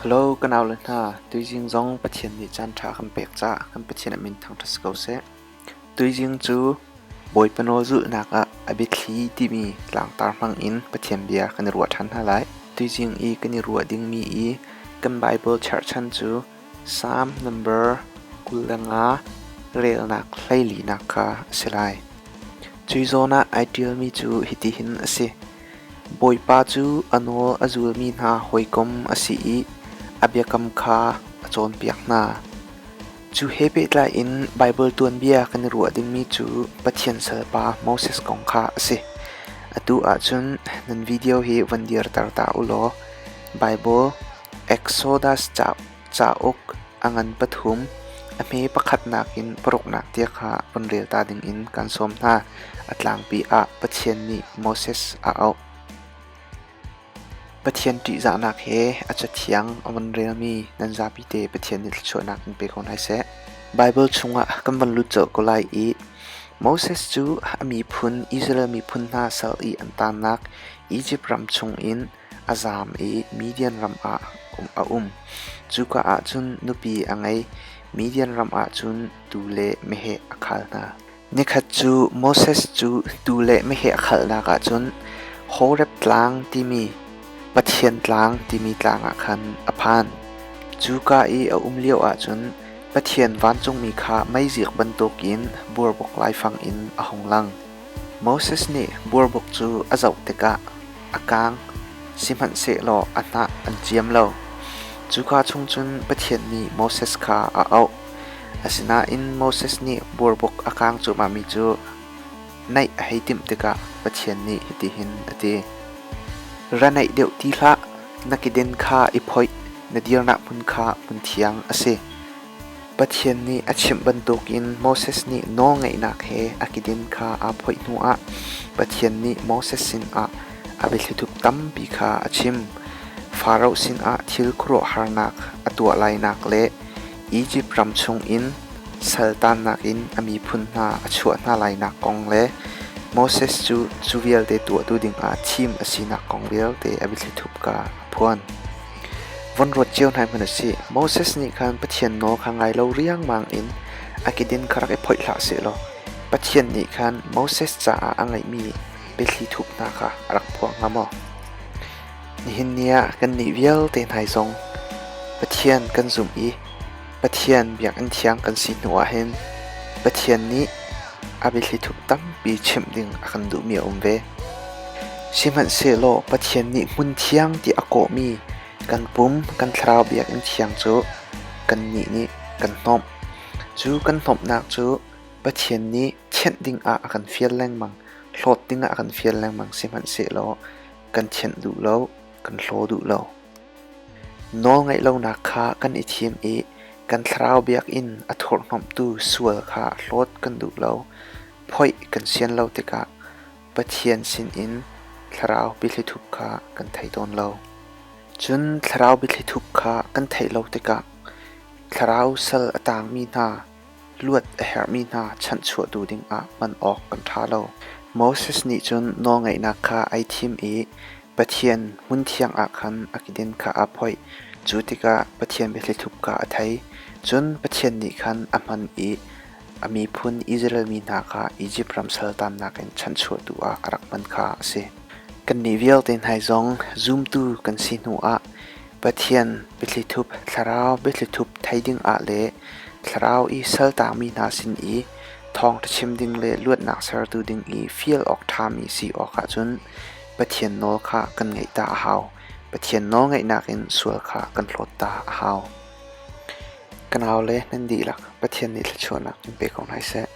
Hello ka naule hna, tuizing zong Pathian nih caanṭha kan pek caah kan Pathian a min thangṭhat si ko seh. Tuizing cu Bawipa nawl zulhnak ah a biathli timi tlangtar hmang in Pathian bia kan i ruah ṭhan hna lai. Tuizing i kan i ruah dingmi i kan Baibal cherhchan cu Salm nambar 25 relnak 14nak kha a si lai. Cui zawn ah ai ṭialmi cu hitihin a si. Bawipa cu a nawl a zulmi hna hawikom a si i a biakam kha a cawnpiak hna. Cu he pehtlai in Baibal tuanbia kan i ruah dingmi cu Pathian salpa Moses kong kha a si. Atu ahcun nan video hi van dirter ta u law Baibal Exodus cauk a ngan pathum, a hme pakhatnak in paruknak tiang kha von rel ta dingin kan sawm hna. A tlangpi ah Pathian nih Moses a auh. Pathian ṭihzahnak he a cathiang a von relmi nan zapite Pathian nih thluachuahnak in pe ko hna seh. Baibal chungah kan von lut colh ko lai i Moses cu a miphun Israel miphun hna sal i an taannak Izipt ram chungin a zaam i Midian ram ah a um. Cuka ah cun nupi a ngei. Midian ram ah cun tuu le meheh a khal hna. Nikhat cu Moses cu tuu le meheh a khalnak ah cun Horeb Tlang timi Pathian Tlang timi tlang ah khan a phan. Cuka i a um lio ahcun Pathian vancungmi kha meizik bantukin burbuk laifang in a hung lang. Moses nih burbuk cu a zoh tikah a kaang, sihmanhsehlaw a hnah an ciam lo. Cuka chung cun Pathian nih Moses kha a auh. Asinain Moses nih burbuk a kaang cuahmahmi cu naih a hei timh tikah Pathian nih hitihin a ti: Ra naih deuh ti hlah, na keden kha i phoih, na dirnak hmun kha hmun thiang a si. Pathian nih a chimh bantukin Moses nih nawlngeihnak he a keden kha aa phoih hnuah Pathian nih Moses sinah a biathlithup tampi kha a chim. Faraoh sinah thil khuaruahharnak a tuah lainak le Izipt ram chungin saltannak in a miphun hna a chuah hna lainak kong le Moses cu cu vialte tuahtu dingah thim a sinak kong vialte a biathlithup kha a phuan. Von ruat cio hna hmanh u sih. Moses nih khan Pathian nawl kha ngai lo riangmang in a kedin kha rak i phoih hlah sehlaw Pathian nih khan Moses caah a ngeihmi biathli thup hna kha a rak phuah hnga maw? Nihin ni ah kannih vialte hna zong Pathian kan zumh i Pathian biakinn thiang kan si hnu ah hin Pathian nih a biathli thup tampi chimh ding a kan duhmi a um ve. Sihmanhsehlaw Pathian nih hmun thiang ti a kawhmi kan pum kan thlarau biakinn thiang cu kannih nih kan hnawmh. Cu kan hnawmhnak cu Pathian nih thianh dingah a kan fial lengmang, hlawt dingah a kan fial lengmang sihmanhsehlaw kan thianh duh lo, kan hlaw duh lo. Nawlngaih lonak kha kan i thim i kan thlarau biakinn a thurhhnawmhtu sual kha hlawt kan duh lo, phoih kan sian lo tikah Pathian sinin thlarau biathlithup kha kan thei tawn lo. Cun thlarau biathlithup kha kan theih lo tikah thlarau sal a tangmi hna luat a herhmi hna chanhchuahtu dingah hman awk kan ṭha lo. Moses nih cun nawlngaihnak kha ai thim i Pathian hmunthiang ah khan a keden kha aa phoih. Cu tikah Pathian biathlithup kha a thei. Cun Pathian nih khan a hman i a miphun Israel mi hna kha Izipt ram saltannak in chanhchuahtu ah a rak hman kha a si. Kannih vialte hna zong zumtu kan si hnuah Pathian biathlithup, thlarau biathlithup thei dingah le thlarau i saltangmi hna sin i thawngṭha chim ding le luatnak sertu ding i fial awk ṭhami si awkah cun Pathian nawl kha kan ngaih ta a hau. Pathian nawl ngaihnak in sual kha kan hlawt ta a hau. Ka naule nan dihlak Pathian nih thluachuahnak in pe ko hna seh.